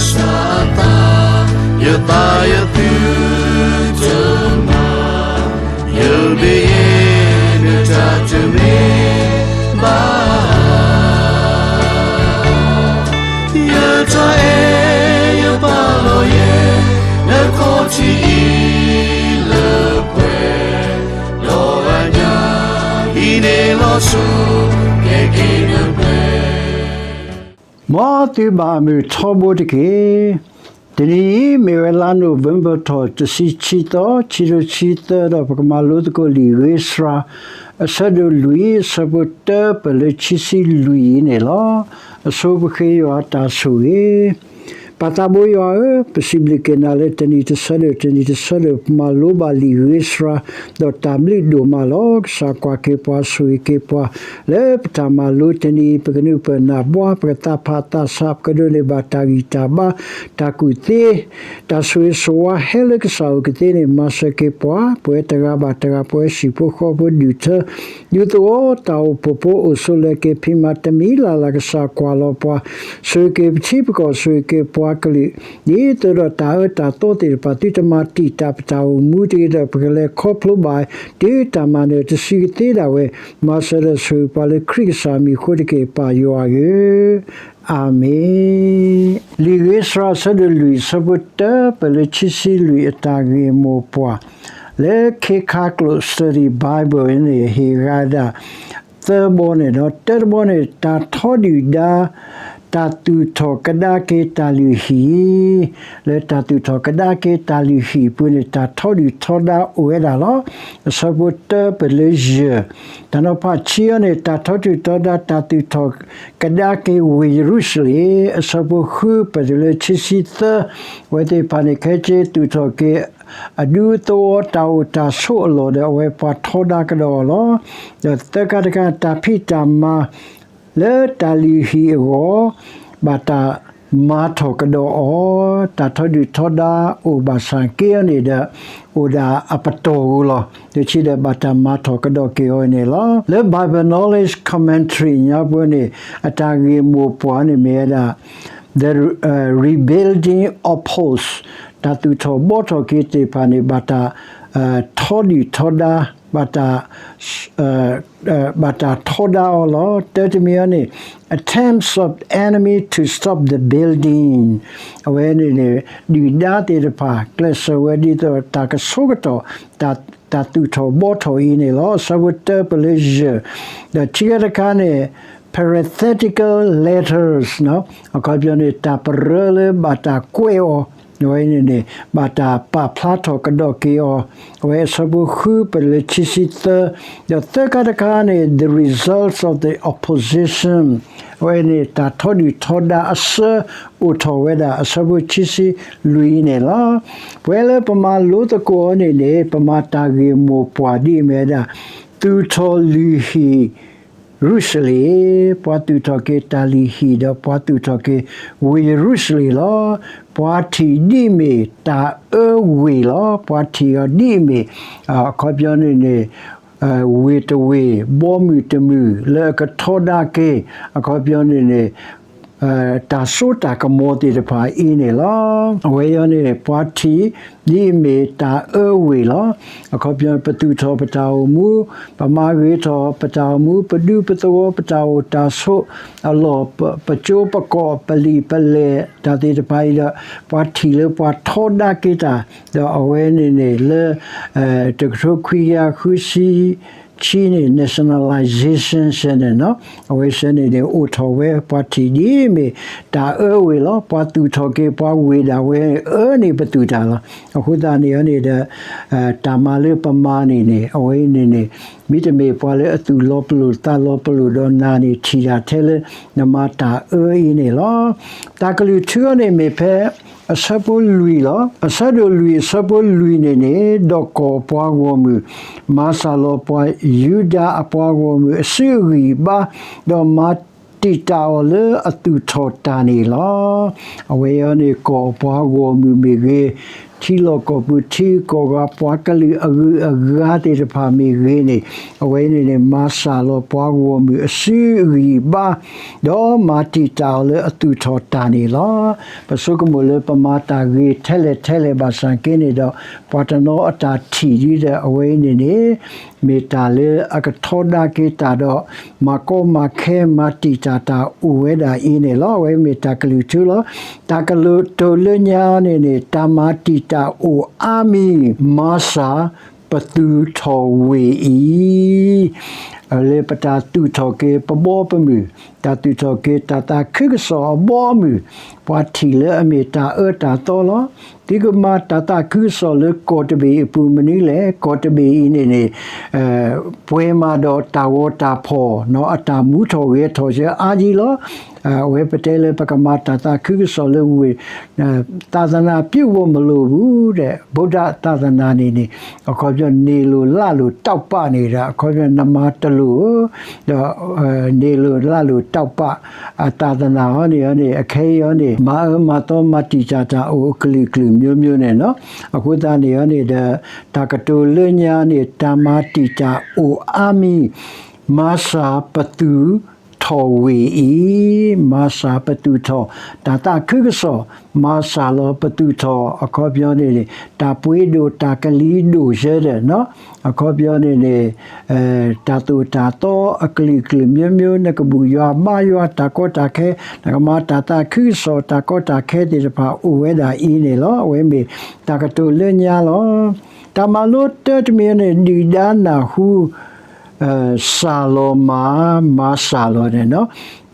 စၢ်အသး, ယသးယသုတမၤ, ယမ့ၢ်ယဲ နတၢ်တမ့ၢ်ဘၣ်. ယတၢ်အဲၣ်ယပာ်လီၤယဲ နခီၣ်ထံးအံၤလၢပှဲၤ, ဒီးအညၣ်အံၤန့ၣ်လီၤစိၤ ကဲက့ၤနပှဲၤ. မ်သုဘၣ်မုာ်ထီဘိတက့ၢ်. တနံၤအံၤ မ့ၢ်ဝဲလါနိၣ်ဝ့ဘၢၣ်ထီၣ် တဆံခံသီ, ခံထိခံသၢဒီး ပကမၤလိသကိးလံာ်ဂ့ၤစှၤ အဆၢဒိၣ်လွံၢ် အဆၢဖိတၢပၢၢ်လၢခံဆံလွံၢ်အံၤန့ၣ်လီၤ. အဆိပဃ့ယွၤတၢ်ဆိၣ်ဂ့ၤ. ပၢ်သးဘိယွၤဧၢ, ပစံးဘျုးက့ၤနၤလၢတနံၤတဆၢဒိၣ် တနံၤတဆၢဒိၣ် ပမၤလိဘၣ်လံာ်ဂ့ၤစှၤ ဒီးတၢ်ဘျုးဒိၣ်မးလီၤ. ကစၢ်ကွၢ်က့ၤပှၤ ဆိၣ်ဂ့ၤက့ၤပှၤ လၢပတၢ်မၤလိတနံၤအံၤ ပကနုာ်ပၢၢ်နၢ်ဘှါ ပကသးဖးသးဆး ပကဒိးန့ၢ်ဘၣ်တၢ်ဂံၢ်တၢ်ဘါ တၢ်ကူၣ်သ့ တၢ်ဆိၣ်ဂ့ၤဆိၣ်ဝါဟဲလၢကစၢ်အအိၣ်ကသ့န့ၣ် မၤစၢၤက့ၤပှၤ ပဝဲတဂၤဘၣ်တဂၤ ပဝဲဟံၣ်ဖိဃီဖိဒူၣ်ထၢ ဒူသဝီ တၢ်အိၣ်ဖှိၣ်ဖိအိၣ်ဆိးလၢက့ၤ ဖံးမၤတမံၤလၢ်လၢ် ကစၢ်ကွၢ်လီၤပှၤ ဆိၣ်ဂ့ၤက့ၤပထံပကီၢ် ဆိၣ်ဂ့ၤက့ၤပှၤကလုာ် ဒ်သိးဒီးတၢ်အၢတၢ်သီသ့ၣ်တဖၣ် သုတမၤတံာ်တာ်ပတၢ်အိၣ်မူတဂ့ၤဒီး ပကလဲၤခီဖျိဘၣ် တုၤတၢ်မၤနၢၤတစုကသ့ဒၣ်ဝဲ မၤစၢၤဒီးဆိၣ်ဂ့ၤပှၤလၢခရံာ်ကစၢ်အမံၤအဃိတက့ၢ် ပၢ်ယွၤဧၢ, အၤမ့ၣ်. လံာ်ဂ့ၤစှၤ အဆၢဒိၣ်လွံၢ် အဆၢဖိတၢပၢၢ်လၢခံဆံလွံၢ် အတၢ်ဂ့ၢ်မိၢ်ပှၢ် လၢခ့ခါကျိာ် Study Bible န့ၣ် ဟ့ၣ်ဂၤဒၣ် သၢဘီန့ၣ်ဒီး တၢတဘီန့ၣ် တၢ်ထီဒုၣ်ဒါ တၢ်သူၣ်ထီၣ်ကဒါက့ၤတၢ်လုၢ်ဟံၣ်, လၢတၢ်သူၣ်ထီၣ်ကဒါက့ၤတၢ်လုၢ်ဟံၣ်အပူၤန့ၣ် တၢ်ထီဒုၣ်ထီဒါအိၣ်ဝဲဒၣ်လီၤ. အဆၢဖိတၢပၢၢ်လၢယဲၢ်, တၢ်နီၤဖးခံအံၤန့ၣ် တၢ်ထီဒုၣ်ထီဒါ တၢ်သူၣ်ထီၣ်ကဒါက့ၤဝ့ၢ်ယရူၤၡလ့ၣ်, အဆၢဖိဃုပၢၢ်တုၤလၢခံဆံသၢ, အဝဲသ့ၣ်တဖၣ်န့ၣ် ခဲက့ၤသူၣ်ထီၣ်က့ၤ အဒူသဝီတၢ်အိၣ်တၢ်ဆိးအလီၢ်ဒီး အဝဲပှၤထီဒါကဒီးအီၤလီၤ. ဒီးသၢခါတခါ တၢ်ဖံးတၢ်မၤ လၢတၢ်လုၢ်ဟံၣ်အဂီၢ် ဘၣ်တၢ်မၤထီၣ်ကဒီးအီၤ, တၢ်ထီဒုၣ်ထီဒါအိၣ်ဘၣ်ဆၣ်က့အံၤန့ၣ်ဒီး အိၣ်ဒၣ်အပတီၢ်ဧိၤလီၤ. ဒီးဆံးဒီးဘၣ်တၢ်မၤထီၣ်ကဒီးက့ၤအီၤန့ၣ်လီၤ. လၢ Bible Knowledge Commentary ညါပှဲၤန့ၣ် အတၢ်ဂ့ၢ်မိၢ်ပှၢ်န့ၣ်မ့ၢ်ဝဲဒၣ် The uh, Rebuilding Outpost တၢ်သူၣ်ထီၣ်ဘှီထီၣ်က့ၤသ့ၣ်တဖၣ်န့ၣ် ဘၣ်တၢ် ထီဒုၣ်ထီဒါ ဘၣ်တၢ် ဘၣ်တၢ်ထီဒါအီၤလီၤ. တၢတမံၤအံၤန့ၣ် attempts of enemy to stop the building အဝဲန့ၣ်န့ၣ် ဒုၣ်ဒါသ့ၣ်တဖၣ် ကျဲးစၢးဝဲဒ်သိးတၢ်ကဆိကတီၢ် တၢ်သူၣ်ထီၣ်ဘှီထီၣ်အံၤန့ၣ်လီၤ. အဆၢဖိတၢပၢၢ်လၢယဲၢ်, ဒီးခံခါတခါန့ၣ် parenthetical letters အခီပညီန့ၣ် တၢ်ပရၢလၢဘၣ်တၢ်ကွဲးအီၤ အဝဲန့ၣ်န့ၣ် ဘၣ်တၢ်ပာ်ဖျါထီၣ်ကဒီးက့ၤအီၤ, အဝဲအဆၢဖိဃုပၢၢ်လၢခံဆံသၢ, ဒီးသၢခါတခါန့ၣ် the results of the opposition အဝဲန့ၣ် တၢ်ထီဒုၣ်ထီဒါအဆၢအိၣ်ထီၣ်ဝဲဒၣ် အဆၢဖိခံဆံလွံၢ်အံၤန့ၣ်လီၤ. ပဝဲလၢပမၤလိသကိးအီၤန့ၣ်န့ၣ် ပမၤတၢ်ဂ့ၢ်မိၢ်ပှၢ်ဒ်အမ့ၢ်ဝဲဒၣ် သူၣ်ထီၣ်လုၢ်ဟံၣ် ရူၤၡလ့ၣ်, ပှၤသူၣ်ထီၣ်က့ၤတၢ်လုၢ်ဟံၣ် ဒီးပှၤသူၣ်ထီၣ်က့ၤဝ့ၢ်ယရူၤၡလ့ၣ်လီၤ. ပှၤထံၣ်ဒ်အမ့ၢ်တၢ်အၢဝ့ၢ်လီၤ. ပှၤထံၣ်အီၤဒ်အမ့ၢ် အခီပညီန့ၣ်န့ၣ် ဝ့ၢ်တဝ့ၢ် ဘီမုၢ်တမုၢ်လၢအကထီဒါက့ၤ အခီပညီန့ၣ်န့ၣ် တၢ်စိတၢ်ကမီၤသ့ၣ်တဖၣ်အံၤန့ၣ်လီၤ. အဝဲအံၤန့ၣ် ပှၤထံၣ်ဒ်အမ့ၢ်တၢ်အၢဝ့ၢ်လီၤ. အခီပညီ ပသူၣ်ထီၣ်ပတၢ်အိၣ်မူ, ပမၤဂ့ၤထီၣ်ပတၢ်အိၣ်မူ, ပဒူပသဝီ ပတၢ်အိၣ်တၢ်ဆိးအလီၢ်, ပကၠိပကီး ပလံာ်ပလဲၢ် တၢ်သ့ၣ်တဖၣ်အံၤဒီး ပှၤထံၣ်လၢပှၤထီဒါက့ၤတၢ်, ဒီးအဝဲန့ၣ်န့ၣ်လၢ တကထိခွံကယၤဃုဆံ ဆံန့ၣ် nationalization စ့ၢ်န့ၣ်နီၤ, အဝဲစ့ၢ်န့ၣ်န့ၣ် အိၣ်ထီၣ်ဝဲ ပှၤထံၣ်ဒ်အမ့ၢ် တၢ်အၢဝ့ၢ်လီၤ. ပှၤသူၣ်ထီၣ်က့ၤပှၤဝ့ၢ်ဒၣ်ဝဲ အၢန့ၢ်ပသူၣ်တၢ်လီၤ. အဃိသတးန့ၣ်န့ၣ်ဒီး တၢ်မၤလၢပမၤန့ၣ်န့ၣ် အဝဲအံၤန့ၣ်န့ၣ် မ့တမ့ၢ်ပှၤလၢအသူၣ်လီၤပလိာ်သးလီၤပလိာ်ဒီးနၤန့ၣ် ထံၣ်တၢ်ထဲလၢ နမၤတၢ်အၢအံၤန့ၣ်လီၤ. တၢ်ကလုၢ်ထူအီၤန့ၣ်မ့ၢ်ဖဲ အဆၢဖိလွံၢ်လီၤ. အဆၢဒိၣ်လွံၢ် အဆၢဖိလွံၢ်န့ၣ်န့ၣ် ဒီးကီၢ်အပှၤဂီၢ်မုၢ် မၤစၢ်လီၤပှၤယူဒၤအပှၤဂီၢ်မုၢ်အစုအဂံၢ်အဘါ, ဒီးမၤတံာ်တာ်အီၤလၢအသူၣ်ထီၣ်တၢ်န့ၣ်လီၤ. အဝဲအံၤန့ၣ် ကီၢ်အပှၤဂီၢ်မုၢ်မ့ၢ်ဂ့ၤ, ထံလီၢ်ကီၢ်ပူၤ ထံဂုၤကီၢ်ဂၤ ပှၤကလုာ်အဂုၤအဂၤသ့ၣ်တဖၣ်မ့ၢ်ဂ့ၤန့ၣ်, အဝဲန့ၣ်န့ၣ် မၤစၢ်လီၤပှၤဂီၢ်မုၢ်အစုအဂံၢ်အဘါ, ဒီးမၤတံာ်တာ်အီၤလၢအသူၣ်ထီၣ်တၢ်န့ၣ်လီၤ. ပဆိကမိၣ်လၢပမၤတၢ်ဂ့ၤထဲလဲၣ်ထဲလဲၣ်ဘၣ်ဆၣ်က့န့ၣ်ဒီး ပှၤတနီၤအတၢ်ထံၣ်ဒ်ဒီး အဝဲအံၤန့ၣ်န့ၣ် မ့ၢ်တၢ်လၢအကထီဒါက့ၤတၢ်ဒီး မၤကီမၤခဲမၤတံာ်တာ်တၢ်အိၣ်ဝဲဒၣ်အံၤန့ၣ်လီၤ. အဝဲမ့ၢ်တၢ်ကလုၢ်ထူလီၤ. တၢ်ကတိၤလၢညါန့ၣ်န့ၣ် တၢ်မၤတံာ်တာ်အိၣ်အါမံၤ မၤစၢ်ပသူၣ်ထီၣ်ဝ့ၢ်အံၤ လၢပတၢ်သူၣ်ထီၣ်က့ၤပဘီပမုၢ်, တၢ်သူၣ်ထီၣ်က့ၤတၢ်သးခုကစီၣ်အဘီအမုၢ်, ပှၤထံၣ်လၢအမ့ၢ်တၢ်အၢတၢ်သီလီၤ. သုကမၤတၢ်သးခုကစီၣ်လၢကီၢ်တဘ့ၣ်အပူၤမနုၤလဲၣ်. ကီၢ်တဘ့ၣ်အံၤန့ၣ်န့ၣ် ပှဲၤမးဒီးတၢ်ဂီၤတၢ်ဖီၣ် အတၢ်မူထီၣ်ဂဲၤထီၣ်ဆၢအါကံလီၤ. အဝဲပတဲလၢပကမၤတၢ်သးခုကစီၣ်လၢဝ့ၢ် သာသနာပြုဖို့မလိုဘူးတဲ့ ဗုဒ္ဓသာသနာန့ၣ်န့ၣ် အခီပညီန့ၢ်လိာ်လၢ်လိာ်တောက်ပ န့ၣ်ဒီး အခီပညီနမၤတလိၣ်ဧၢ, ဒီး န့ၢ်လိာ်လၢ်လိာ်တောက်ပ အသာသနာဟီန့ၣ်န့ၣ် အခဲအံၤဟီန့ၣ် မၤအၢမၤသီမၤတံာ်တာ်တၢ်အိၣ်အကလုာ်ကလုာ်မျိုးမျိုးန့ၣ်လီၤ. အဃိသတးန့ၣ်န့ၣ်ဒီး တၢ်ကတိၤလၢညါန့ၣ် တၢ်မၤတံာ်တာ်အိၣ်အါမံၤ မၤစၢ်ပသူၣ်ထီၣ်ဝ့ၢ်အံၤ, မၤစၢ်ပသူၣ်ထီၣ် တၢ်သးခုကစီၣ်, မၤစၢ်လီၤပသူၣ်ထီၣ် အခီပညီန့ၣ်န့ၣ် တၢ်ပှ့ၤဒိၣ်တၢ်ကလံၤဒိၣ်ယဲဒီး အခီပညီန့ၣ်န့ၣ် တၢ်သိၣ်တၢ်သီအကလုာ်ကလုာ်မျိုးမျိုး နကဘူၣ်ယွၤဘါယွၤ တၢ်ကီတၢ်ခဲ နကမၤတၢ်သးခုကစီၣ် တၢ်ကီတၢ်ခဲသ့ၣ်တဖၣ်အိၣ်ဝဲဒၣ်အံၤန့ၣ်လီၤ. အဝဲမ့ၢ်တၢ်ကတိၤလၢညါလီၤ. တၢ်မၤလိတၢတမံၤန့ၣ် ဒုၣ်ဒါနၢ်ဟူ စၢ်လီၤမၤ မၤစၢ်လီၤန့ၣ်လီၤ.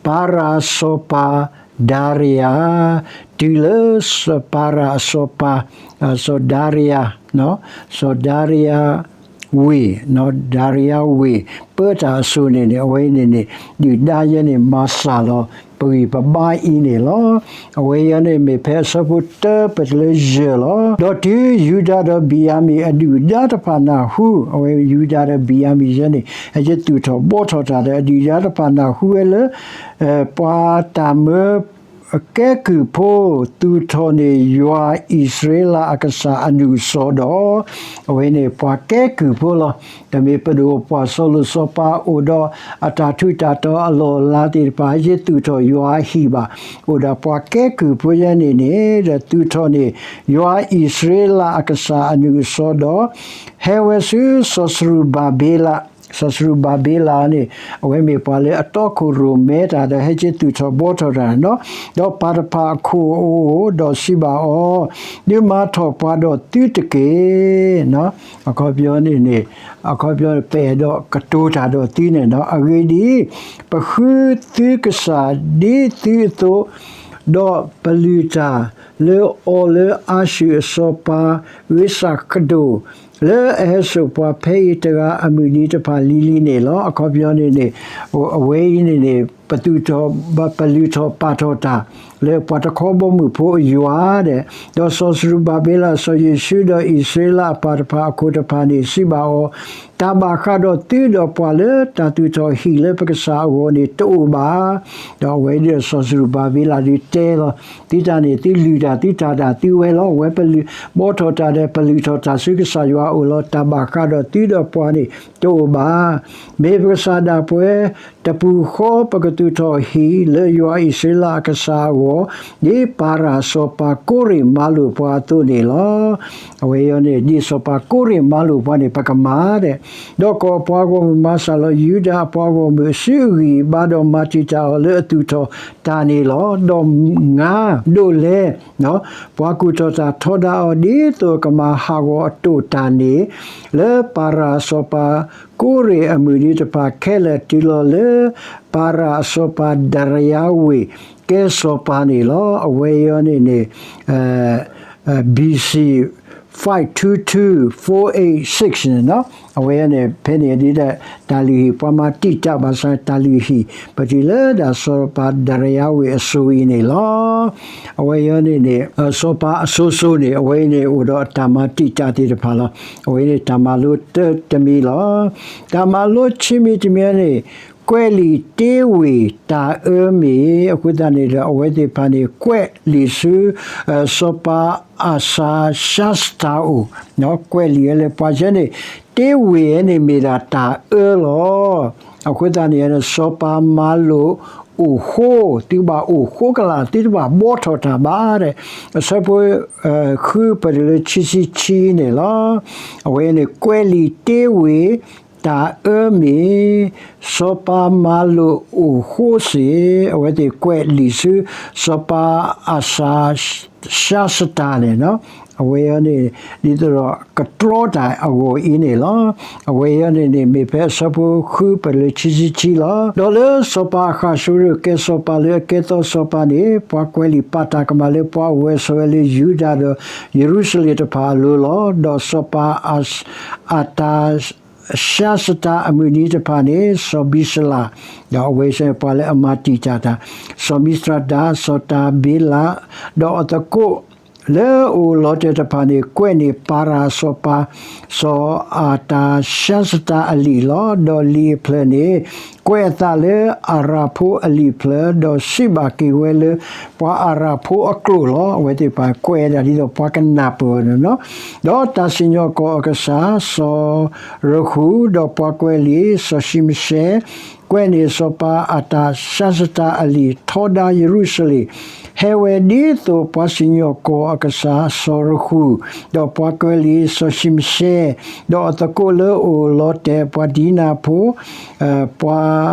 ပၤရၤအစီၤပၤဒၤရယၤ တုၤလၢပၤရၤအစီၤပၤ စီၤဒၤရယၤ စီၤဒၤရယၤဝ့ၢ် ဒၤရယၤဝ့ၢ် ပၢတၢ်အစိၤန့ၣ်န့ၣ် အဝဲအံၤန့ၣ်န့ၣ် ဒုၣ်ဒါယဲန့ၣ် မၤစၢ်လီၤပဂံၢ်ပဘါအံၤန့ၣ်လီၤ. အဝဲအံၤန့ၣ်မ့ၢ်ဖဲအဆၢဖိတၢပတုၤလၢယဲၢ်လီၤ. ဒီးတုၤယူဒၤဒီးဘံၣ်ယၤမံၣ်အဒုၣ်ဒါတဖၣ်နၢ်ဟူ, အဝဲယူဒၤဒီးဘံၣ်ယၤမံၣ်ယဲန့ၣ် ဟဲက့ၤသူၣ်ထီၣ်ဘှီထီၣ်တၢ်ဒီး အဒုၣ်ဒါတဖၣ်နၢ်ဟူဝဲလၢ ပှၤတၢ်မၢ ကဲကုၢ်ဖိ သူၣ်ထီၣ်န့ၢ်ယွၤအံၣ်စရ့လးအကစၢ်အနုာ်အစီဒီး, အဝဲန့ၣ်ပှၤကဲကုၢ်ဖိလီၤ. တမ့ၢ်ပဒိၣ်ပှၤစီၤလိၤစီၤပၤအိၣ်ဒီးအတၢ်ထူးတၢ်တီၤအလီၢ်အလၤသ့ၣ်တဖၣ် ဟဲက့ၤသူၣ်ထီၣ်ယွၤအဟံၣ်ဘၣ်. အိၣ်ဒီးပှၤကဲကုၢ်ဖိယဲန့ၣ်န့ၣ် ဒီးသူၣ်ထီၣ်န့ၢ်ယွၤအံၣ်စရ့လးအကစၢ်အနုာ်အစီဒီး ဟဲဝဲဆူစီၤစရူၤဘၤဘ့လး စီၤစရူၤဘၤဘ့လးန့ၣ် အဝဲမ့ၢ်ပှၤလၢအတီခိၣ်ရိၣ်မဲတၢ်ဒီး ဟဲက့ၤသူၣ်ထီၣ်ဘှီထီၣ်တၢ်နီၤ, ဒီးပၢ်တဖၣ်အခိၣ်အအိၣ်ဒီးစံးဘၣ်အီၤ, ဒုးမၤထီၣ်ပှၤဒီးသုတက့ၢ်. အခီပညီန့ၣ်န့ၣ် အခီပညီပအဲၣ်ဒိးကတိၤတၢ်ဒီးသုန့ၣ်နီၤ, အဂ့ၢ်ဒ်အံၤ, ပဃုသုကစၢ်ဒ်သုအသိး, ဒီးပလုၢ်တၢ်လၢအီၤလၢအၤၡူၢ်အစီၤပၤ ဂံၢ်စၢ်ကဒိၣ် လၢအဟဲစိာ်ပှၤဖဲအံၤတဂၤအမုၢ်နံၤတဖၣ်လံၤလံၤန့ၣ်လီၤ. အခီပညီန့ၣ်န့ၣ် အဝဲအံၤန့ၣ်န့ၣ် ပသူၣ်ထီၣ် ပလုၢ်ထီၣ်ပာ်ထီၣ်တၢ် လၢပှၤတခီဘီမုၢ်ဖိအယွၤဒဲး, ဒီးစီၤစရူၤဘၤဘ့လး စီၤယိၤၡူဒီးအံၣ်စရ့လးအပၢ်တဖၣ်အခိၣ်တဖၣ်န့ၣ် စံးဘၣ်အီၤ, တၢ်ဘၣ်ဃးဒီးသုဒီးပှၤလၢတၢ်သူၣ်ထီၣ်ဟံၣ်လၢပကစၢ်အဂီၢ်န့ၣ်တအိၣ်ဘၣ်. ဒီးအဝဲဒီးစီၤစရူၤဘၤဘ့လးဒုးတဲလီၤ, သုတၢ်န့ၣ် သုလုၢ်တၢ်သုတၢ်ဒၣ်သုဝဲလီၤ. အဝဲပလုၢ်ဘှီထီၣ်တၢ်ဒီး ပလုၢ်ထီၣ်တၢ်ဆူကစၢ်ယွၤအအိၣ်လီၤ. တၢ်ဘၣ်ဃးဒီးသုဒီးပှၤန့ၣ်တအိၣ်ဘၣ်. မ့ၢ်ပကစၢ်ဒၣ်ပှဲၤ တပူၤဃီပကသူၣ်ထီၣ်ဟံၣ်လၢယွၤအံၣ်စရ့လးအကစၢ်အဂီၢ်, ဒ်ပၤရၤစီၤပၤကိရ့ၣ်မၤလိာ်ပှၤအသိးန့ၣ်လီၤ. အဝဲအံၤန့ၣ် ဒ်စီၤပၤကိရ့ၣ်မၤလိာ်ပှၤန့ၣ် ပကမၤဒဲး, ဒီးကီၢ်အပှၤဂီၢ်မုၢ်မၤစၢ်လီၤ ယူဒၤအပှၤဂီၢ်မုၢ်အစုအဂံၢ်အဘါဒီးမၤတံာ်တာ်အီၤလၢအသူၣ်ထီၣ်တၢ်န့ၣ်လီၤ. ဒီးမၤဒိၣ်လဲ ပှၤကူၣ်ထီၣ်တၢ်ထီဒါအီၤ ဒ်သိးအကမၤဟးဂီၤအတိာ်တၢ်န့ၣ် လၢပၤရၤအစီၤပၤကိရ့ၣ်အမုၢ်နံၤတဖၣ်ခဲလၢာ်တုၤလီၤလၢ ပၤရၤအစီၤပၤဒၤရယၤဝ့ၢ် ကဲစီၤပၤန့ၣ်လီၤ. အဝဲအံၤန့ၣ်န့ၣ် B C five two two four eight six န့ၣ်နီၤ, အဝဲန့ၣ် ဖဲန့ၣ်ဒ်ဒီး တၢ်လုၢ်ဟံၣ် ပှၤမၤတံာ်တာ်ဘၣ်ဆၣ်တၢ်လုၢ်ဟံၣ် ပတုၤလၢဒၣ်စီၤပၤဒၤရယၤဝ့ၢ်အစိၤအံၤန့ၣ်လီၤ. အဝဲအံၤန့ၣ်န့ၣ် စီၤပၤအစိၤစိၤန့ၣ် အဝဲအံၤန့ၣ် အိၣ်ဒီးတၢ်မၤတံာ်တာ်သ့ၣ်တဖၣ်လီၤ. အဝဲအံၤန့ၣ် တၢ်မၤလိတၢတမံၤလီၤ. တၢ်မၤလိခံမံၤတမံၤန့ၣ် ကွဲးလံာ်တ့ဝ့ၢ်တၢ်အၢမ့ၢ်, အဃိသတးန့ၣ်ဒီး အဝဲသ့ၣ်တဖၣ်န့ၣ် ကွဲးလံာ်ဆူ စီၤပၤအစၤၡါစတၤအအိၣ်, ကွဲးလံာ်ဝဲလၢပှၤဆဲန့ၣ်, တ့ဝ့ၢ်ဝဲန့ၣ်မ့ၢ်ဒၣ်တၢ်အၢလီၤ. အဃိသတးန့ၣ် စီၤပၤမၤလိာ်အိၣ်ဃိ, သုဘၣ်အိၣ်ဃိကလာ်, သုတဘၣ်ဘှီထီၣ်တၢ်ဘၣ်ဒီး, အဆၢဖိ ဃုပတုၤလၢခံဆံခံန့ၣ်လီၤ. အဝဲန့ၣ်ကွဲးလံာ်တ့ဝ့ၢ် တၢ်အၢမ့ၢ်, စီၤပၤမၤလိာ်အိၣ်ဃိစ့ၢ်, အဝဲသ့ၣ်ကွဲးလံာ်ဆူ စီၤပၤအစၤၡါစတၤန့ၣ်, အဝဲန့ၣ် ဒ်သိးဒီးကတြီတၢ်အဂီၢ်အံၤန့ၣ်လီၤ. အဝဲအံၤန့ၣ်န့ၣ် မ့ၢ်ဖဲအဆၢဖိဃုပတုၤလၢခံဆံခံလီၤ. ဒီးလၢစီၤပၤအဃးၡူရၢၣ်ကဲစီၤပၤလၢအကဲသီစီၤပၤန့ၣ်, ပှၤကွဲးလံာ်ပာ်တၢ်ကမၣ်လၢပှၤအိၣ်ဝဲဆိးဝဲလၢယူဒၤဒီးယရူၤၡလ့ၣ်တဖၣ်အလိၤလီၤ. ဒီးစီၤပၤအစၤ အတၢ် ၡါစတၤအမုၢ်နံၤတဖၣ်န့ၣ်, စီၤဘံၡလး, ဒီးအဝဲစ့ၢ်ပှၤလၢအမၤတံာ်တာ်တၢ်, စီၤမံသြဒၤ, စီၤတၤဘ့လး, ဒီးအသကိးလၢအအိၣ်လီၤတဲာ်တဖၣ်န့ၣ် ကွဲးန့ၢ်ပၤရၤစီၤပၤ, စီၤအတၢ်ၡါစတၤအလံာ်လီၤ. ဒီးလံာ်အဖျၢၣ်န့ၣ် ကွဲးအသးလၢအၤရၣ်ဖိအလံာ်ဖျၢၣ်, ဒီးစံးဘၣ်က့ၤဝဲလၢ ပှၤအၤရၣ်ဖိအကျိာ်လီၤ. အဝဲသ့ၣ်တဖၣ်ကွဲးဒၣ်ဒ်သိးပှၤကနၢ်ပၢၢ်န့ၣ်လီၤ. ဒီးတၢ်စံၣ်ညီၣ်ကွီၢ်အကစၢ် စီၤရဃူ, ဒီးပှၤကွဲးလံာ် စီၤၡံမၡဲ, ကွဲးန့ၢ်စီၤပၤအတၢ်ၡါစတၤအလံာ်ထီဒါယရူၤၡလ့ၣ်, ဟဲဝဲဒ်သိးပှၤစံၣ်ညီၣ်ကွီၢ်အကစၢ်စီၤရဃူ, ဒီးပှၤကွဲးလံာ်စီၤၡံမၡဲ, ဒီးအသကိးလၢအအိၣ်လီၤတဲာ် ပှၤဒံနၤဖိ, ပှၤ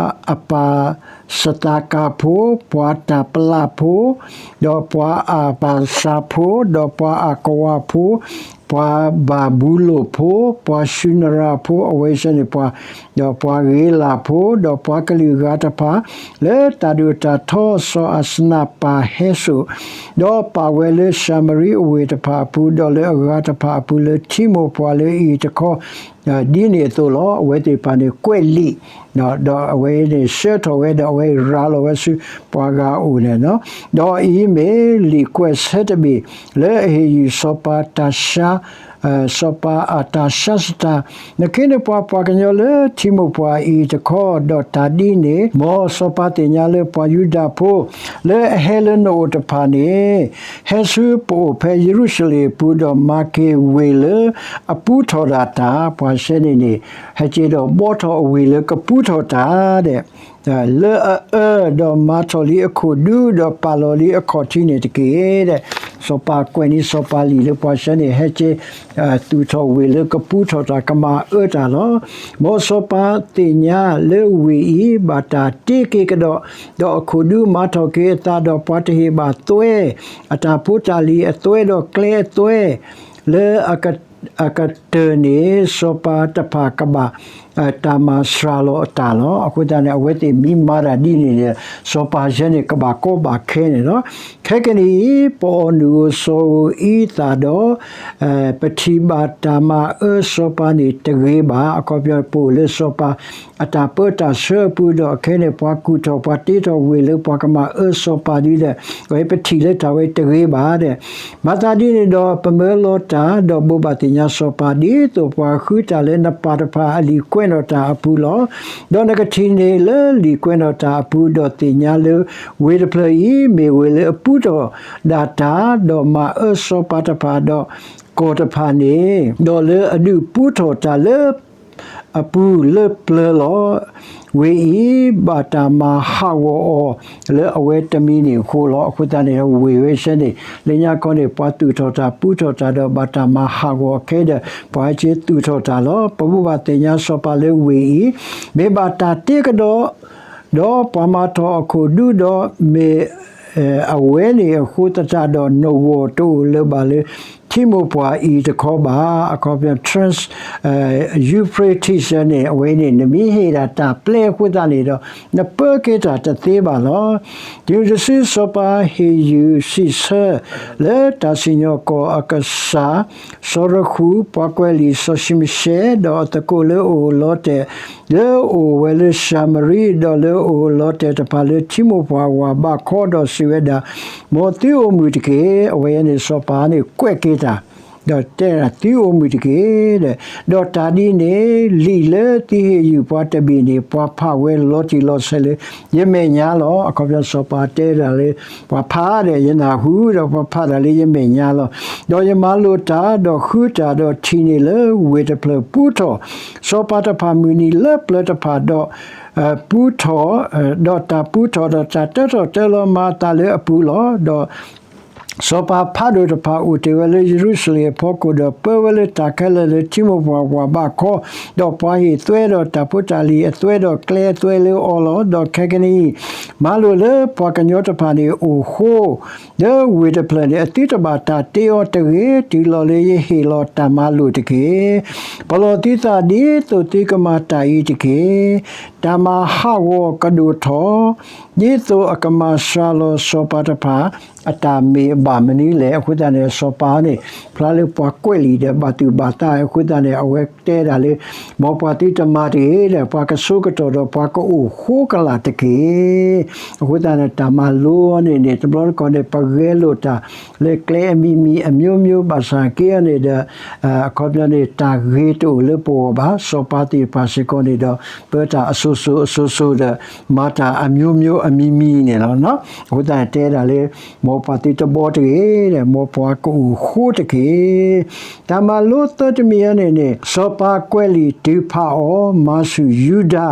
အပၢ်စသးကးဖိ, ပှၤတၢ်ပလးဖိ, ဒီးပှၤအပၢ်စၤဖိ, ဒီးပှၤအကဝၢ်ဖိ, ပှၤဘၤဘူလိၣ်ဖိ, ပှၤၡူနရၤဖိ, အဝဲစ့ၢ်န့ၣ်ပှၤ, ဒီးပှၤဂ့ၤလးဖိ, ဒီးပှၤကလုာ်ဂၤတဖၣ်, လၢတၢ်ဒိၣ်တၢ်ထီစီၤအၤစနးပၢ်ဟဲစိာ်, ဒီးပာ်ဝဲလၢၡၤမရံအဝ့ၢ်တဖၣ်အပူၤ, ဒီးလၢအဂၤတဖၣ်အပူၤလၢထံမိၢ်ပှၢ်လၢအအံၤတခီ, ဒ်န့ၣ်အသိးလီၤ. အဝဲသ့ၣ်တဖၣ်န့ၣ်ကွဲးလံာ်, ဒီးအဝဲန့ၣ်ဆှၢထီၣ်ဝဲဒီးအဝဲရၤလီၤဝဲဆူပှၤဂၤအအိၣ်န့ၣ်လီၤ. ဒီးအံၤမ့ၢ်လံာ်ကွဲးဆၢတဘ့ၣ် လၢအဟ့ၣ်ယုၢ်စီၤပၤတၢ်ဆါ စီၤပၤအတၢ်ဆါစတၢ်, နခ့နပှၤပှၤကညီလၢထံမိၢ်ပှၢ်အံၤတခီ, ဒီးတၢ်ဒ်န့ၣ် မ်စီၤပၤသ့ၣ်ညါလၢပှၤယူဒၤဖိ လၢအဟဲလၢနအိၣ်တဖၣ်န့ၣ်, ဟဲဆူပအိၣ်ဖဲယရူၤၡလ့ၣ်အပူၤ, ဒီးမၤက့ၤဝ့ၢ်လၢအပူထီၣ်ဒၣ်တၢ်, ပှၤဆဲန့ၣ်န့ၣ် ဟဲက့ၤဒီးဘှီထီၣ်အဝ့ၢ်လၢကပူထီၣ်တၢ်ဒဲး လၢအအၢ, ဒီးမၤထီၣ်လံအခိၣ်ဒူ, ဒီးပာ်လီၤလံအခီၣ်ထံးန့ၣ်တက့ၢ်ဒဲး. စီၤပၤကွဲးန့ၢ်စီၤပၤလံာ်လၢပှၤဆဲန့ၣ် ဟဲက့ၤ သူၣ်ထီၣ်ဝ့ၢ်လၢကပူထီၣ်တၢ်ကမၤအၢတၢ်လီၤ. မ်စီၤပၤသ့ၣ်ညါလၢဝ့ၢ်အံၤ ဘၣ်တၢ်တ့က့ၤကဒီး, ဒီးအခိၣ်ဒူမၤထီၣ်က့ၤအသး, ဒီးပှၤတဟ့ၣ်ဘၣ်သွဲ, အတၢ်ဖိတၢ်လံၤအသွဲဒီးကျဲအသွဲ, လၢ အကတၢၢ်န့ၣ် စီၤပၤတဖၣ်ကဘၣ် တၢ်မၤစှၤလီၤအတၢ်လီၤ. အဃိသတးန့ၣ် အဝဲသ့ၣ်မ့ၢ်မၤတၢ်ဒ်န့ၣ်န့ၣ် စီၤပၤယဲန့ၣ် ကဘၣ်ကီဘၣ်ခဲန့ၣ်လီၤ. ခဲကနံၣ်အံၤ ပအီၣ်နုၢ်ဧိၤစီၤဧိၤအံသၣ်ဒီး ပထံၣ်ဘၣ်တၢ်မၤအၢစီၤပၤန့ၣ်တဂ့ၤဘၣ်. အခီပညီ ပအိၣ်လၢစီၤပၤအတၢ်ပၢတၢ်ဆှၢအပူၤဒီး ခဲန့ၣ် ပှၤကူၣ်ထီၣ်ပှၤတ့ထီၣ်ဝ့ၢ်လၢပှၤကမၤအၢစီၤပၤဒ်လဲၣ်, အဝဲပထံၣ်လၢတၢ်ဝဲတဂ့ၤဘၣ်ဒဲး. မၤသးဒ်န့ၣ်ဒီး ပမၢလီၤတၢ် ဒီးဘိးဘၣ်သ့ၣ်ညါစီၤပၤ ဒ်သိးပှၤဃုတၢ်လၢနပၢ်တဖၣ်အလံာ်ကွဲးနီၣ်တၢ်အပူၤလီၤ. ဒီးနကထံၣ်န့ၢ်လၢလံာ်ကွဲးနီၣ်တၢ်အပူၤ, ဒီးသ့ၣ်ညါလၢဝ့ၢ်တဖျၢၣ်အံၤ မ့ၢ်ဝ့ၢ်လၢအပူထီၣ်ဒၣ်တၢ်, ဒီးမၤအၢစီၤပၤတဖၣ်ဒီးကီၢ်တဖၣ်န့ၣ်, ဒီးလၢအဒုးပူထီၣ်တၢ်လၢ အပူၤလၢပျၢၤလီၤ. ဝ့ၢ်အံၤဘၣ်တၢ်မၤဟးဂီၤအီၤလၢအဝဲတမံၤန့ၣ်အဃိလီၤ. အဃိသတးန့ၣ် ဝ့ၢ်ဝဲဆဲန့ၣ် လၢညါခီန့ၣ် ပှၤသူၣ်ထီၣ်တၢ်ပူထီၣ်တၢ်ဒီး ဘၣ်တၢ်မၤဟးဂီၤအခဲဒီး ပှၤဟဲက့ၤသူၣ်ထီၣ်တၢ်လီၤ. ပဘိးဘၣ်သ့ၣ်ညါစီၤပၤလၢဝ့ၢ်အံၤ မ့ၢ်ဘၣ်တၢ်တ့ကဒီး ဒီးပှၤမၤထီၣ်အခိၣ်ဒူဒီး မ့ၢ် အဝဲန့ၣ်အဃိသတးဒီး နဂီၢ်တအိၣ်လၢၤဘၣ်လၢ ထံမိၢ်ပှၢ်အံၤတခီဘၣ်. အခီပညီ Trans Euphrates န့ၣ် အဝဲန့ၣ် နမ့ၢ်ဟ့ၣ်ဒၣ်တၢ်ပျဲအဃိသတးန့ၣ်ဒီး နပၢက့ၤတၢ်တသ့ဘၣ်လီၤ. တုၤတစုစီၤပၤဟ့ၣ်ယုၢ်စံးဆၢ လၢတၢ်စံၣ်ညီၣ်ကွီၢ်အကစၢ် စီၤရဃူ, ပှၤကွဲးလံာ်စီၤၡံမၡဲ, ဒီးအသကိးလၢအအိၣ်လီၤတဲာ် လၢအအိၣ်ဝဲလၢၡၤမရံ, ဒီးလၢအအိၣ်လီၤတဲာ်တဖၣ်လၢထံမိၢ်ပှၢ်ဝၤဘးခီ, ဒီးစံးဝဲဒၣ်, မ်သုအိၣ်မုာ်တက့ၢ်. အဝဲန့ၣ်စီၤပၤန့ၣ်ကွဲးက့ၤတၢ် ဒီးတဲဒၣ် သုအိၣ်မုာ်တက့ၢ်ဒီး, ဒီးတၢ်ဒ်န့ၣ် လံာ်လၢသုဟ့ၣ်ယုၢ်ပှၤတဘ့ၣ်န့ၣ် ပှၤဖးဝဲလီၤတံၢ်လီၤဆဲးလၢယမဲာ်ညါလီၤ. အခီပညီစီၤပၤတဲဒၣ်လၢ ပှၤဖးဒီးယနၢ်ဟူဒီး ပှၤဖးတၢ်လၢယမဲာ်ညါလီၤ. ဒီးယမၤလိာ်တၢ်, ဒီးဃုတၢ်, ဒီးထံၣ်န့ၢ်လၢဝ့ၢ်တဖျၢၣ်ပူထီၣ်, စီၤပၤတဖၣ်မုၢ်နံၤလၢပျၢၤတဖၣ်ဒီး ပူထီၣ်, ဒီးတၢ်ပူထီၣ်ဒီးတၢ်တၢထီၣ်တၢလီၤမၤအသးလၢအပူၤလီၤ. ဒီးစီၤပၤဖးဒိၣ်တဖၣ်အိၣ်တ့ၢ်ဝဲလၢယရူၤၡလ့ၣ်အဖီခိၣ်ဒီး ပၢဝဲလၢတၢ်ခဲလၢာ်လၢထံမိၢ်ပှၢ်ဝးဘးခီ, ဒီးပှၤဟ့ၣ်သွဲဒီးတၢ်ဖိတၢ်လံၤအသွဲဒီးကျဲအသွဲလၢအီၤလီၤ. ဒီးခဲကနံၣ်အံၤ မၤလိာ်လၢပှၤကညီတဖၣ်န့ၣ်အိၣ်ဃိ လၢဝ့ၢ်တဖျၢၣ်န့ၣ် အသုတဘၣ်တၢ်တ့အီၤတဂ့ၤ, တုၤလီၤလၢယဟ့ၣ်လီၤတၢ်မၤလိာ်တက့ၢ်. ပလီၢ်သုသးဒ်သိးသုကမၤတၢ်အံၤတက့ၢ်. တၢ်မၤဟးဂီၤကဒိၣ်ထီၣ် ဒ်သိးအကမၤစှၤလီၤစီၤပၤတဖၣ် အတၢ်မ့ၢ်အဘၣ်မနုၤလဲၣ်. အဃိသတးန့ၣ် စီၤပၤန့ၣ် ဖျါလၢပှၤကွဲးလံာ်ဒီးဘၣ်သူၣ်ဘၣ်သး အဃိသတးန့ၣ် အဝဲတဲဒၣ်လၢ မ်ပှၤသုတမၤတဂ့ၤဒီး ပှၤကဆိကတီၢ်ဒီးပှၤကအိၣ်ဃိကလာ်တက့ၢ်. အဃိသတးန့ၣ် တၢ်မၤလိအီၤန့ၣ်န့ၣ် တဘျီတခီၣ်န့ၣ် ပဂဲၤလိာ်တၢ်လၢကျဲအမံၤမံၤအမျိုးမျိုး ဘၣ်ဆၣ်က့အီၤန့ၣ်ဒီး အခီပညီန့ၣ် တၢ်ဂ့ၤတအိၣ်လၢပဂီၢ်ဘၣ်. စီၤပၤသ့ၣ်တဖၣ်စ့ၢ်ကီးန့ၣ်ဒီး ပၢတၢ်အစိၤစိၤအစိၤစိၤဒီး မၤတၢ်အမျိုးမျိုးအမံၤမံၤန့ၣ်လီၤ. အဃိသတးန့ၣ် တဲဒၣ်လၢ မ်ပှၤသုတဘီတဂ့ၤဒီး မ်ပှၤကအိၣ်ဃိတက့ၢ်. တၢ်မၤလိသၢတမံၤအံၤန့ၣ်န့ၣ် စီၤပၤကွဲးလံာ်တုၤဖးအီၤ မၤဆူၣ်ယူဒၤ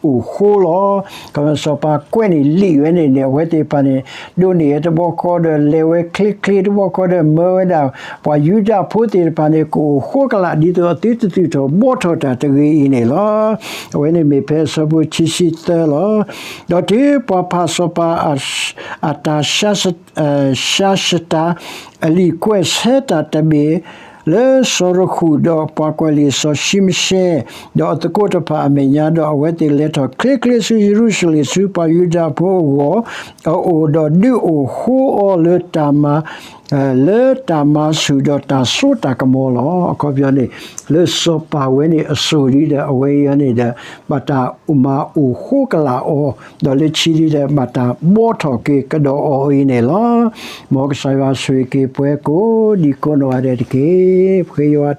အိၣ်ဃိလီၤ. စီၤပၤကွဲးန့ၢ်လံာ်ဝဲန့ၣ်န့ၣ် အဝဲသ့ၣ်တဖၣ်န့ၣ် ဒိးန့ၢ်ဝဲတဘျီဃီဒီး လဲၤဝဲချ့ချ့တဘျီဃီဒီး မၢဝဲဒၣ် ပှၤယူဒၤဖိသ့ၣ်တဖၣ်န့ၣ် ကအိၣ်ဃိကလာ် ဒ်သိးအသုတသုးထီၣ်ဘှီထီၣ်တၢ်တဂ့ၤအံၤန့ၣ်လီၤ. အဝဲန့ၣ်မ့ၢ်ဖဲအဆၢဖိခံဆံသၢလီၤ. ဒီးတုၤပှၤဖးစီၤပၤ အတၢ် ၡၤၡတၤ အလံာ်ကွဲးဆၢတၢ်တဘ့ၣ် လၢစီၤရဃူၣ် ဒီးပှၤကွဲးလံာ်စီၤၡံမၡဲ ဒီးအသကိးတဖၣ်အမဲာ်ညါ, ဒီးအဝဲသ့ၣ်လဲၤထီၣ်ချ့ချ့ဆူယရူၤၡလ့ၣ် ဆူပှၤယူဒၤဖိအဂီၢ် အအိၣ်, ဒီးဒုးအိၣ်ဃိအီၤလၢတၢ်မၤ လၢတၢ်မၤဆူၣ်ဒီးတၢ်စိတၢ်ကမီၤလီၤ. အခီပညီန့ၣ် လၢစီၤပၤဝဲန့ၣ်အစိၤဒ်ဒီး အဝဲအံၤန့ၣ်ဒီး ဘၣ်တၢ်မၤအိၣ်ဃိကလာ်အီၤ, ဒီးလၢခံဒ်ဒီး ဘၣ်တၢ်ဘှီထီၣ်က့ၤကဒီးအီၤအံၤန့ၣ်လီၤ. မ်ကစၢ်ယွၤဆိၣ်ဂ့ၤက့ၤပှၤကိးဒံးကိးနီၢ်ဂၤဒဲး တက့ၢ်. ပဃ့ယွၤ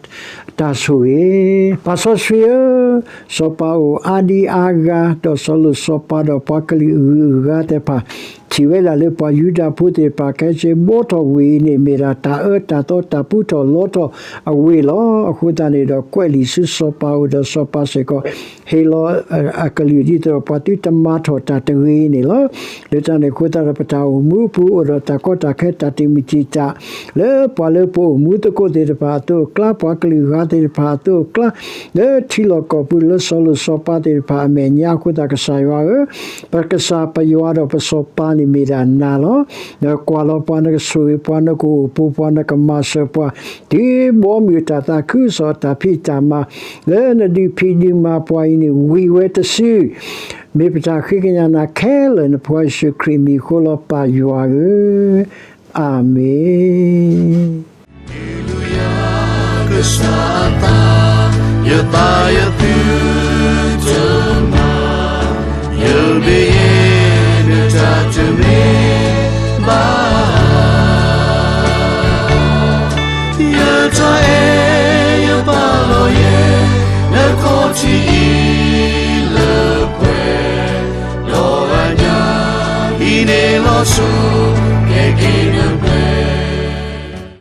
တၢ်ဆိၣ်ဂ့ၤ. ပၢ်စီဆှံဧၢ, စီၤပၤအိၣ်အါဒံအါဂၤ, ဒီးစီၤလိာ်စီၤပၤဒီးပှၤကလုာ်အဂုၤအဂၤသ့ၣ်တဖၣ် ထံၣ်ဝဲဒၣ်လၢပှၤယူဒၤဖိသ့ၣ်တဖၣ် ခဲဆ့ဘှီထီၣ်ဝ့ၢ်အံၤန့ၣ် မ့ၢ်ဒၣ်တၢ်အၢတၢ်သီတၢ်ပူထီၣ်လီထီၣ်အဝ့ၢ်လီၤ. အဃိသတးန့ၣ်ဒီး ကွဲးလံာ်ဆူစီၤပၤအအိၣ်ဒီးစီၤပၤစ့ၢ်ကီး ဟ့ၣ်လီၤအကလုၢ်ဒ်သိးဒီး ပှၤသုတမၤထီၣ်တၢ်တဂ့ၤအံၤန့ၣ်လီၤ. လၢတၢ်န့ၣ်အဃိသတးဒီး ပတၢ်အိၣ်မူအပူၤအိၣ်ဒီးတၢ်ကီတၢ်ခဲ တၢ်တံာ်မုၢ်တံာ်တာ် လၢပှၤလၢပအိၣ်မူသကိးသ့ၣ်တဖၣ်အသိးအကျါ, ပှၤကလုာ်ဂၤသ့ၣ်တဖၣ်အသိးအကျါ, လၢထံလီၢ်ကီၢ်ပူၤ လၢစီၤလိာ်စီၤပၤသ့ၣ်တဖၣ်အမဲာ်ညါအဃိသတး ကစၢ်ယွၤဧၢ, ပကစၢ်ပယွၤဒီးပစီၤပၤန့ၣ်မ့ၢ်ဒၣ်နၤလီၤ. နကွၢ်လီၤပှၤ, နကဆိၣ်ဂ့ၤပှၤ, နကအိၣ်ပိာ်ပှၤ, နကမၤစၢၤပှၤ, တုၤဘီမုၢ်တၢ်သးခုကစီၣ်အတၢ်ဖံးတၢ်မၤ လၢနဒုးဖံးဒုးမၤပှၤအံၤန့ၣ် ဝံၤဝဲတစု မ့ၢ်ပတၢ်ဃ့ကညးနၤခဲလၢာ် နဖိယ့ၣ်ၡူးခရံာ်အမံၤအဃိလီၤ ပၢ်ယွၤဧၢ, အၤမ့ၣ်.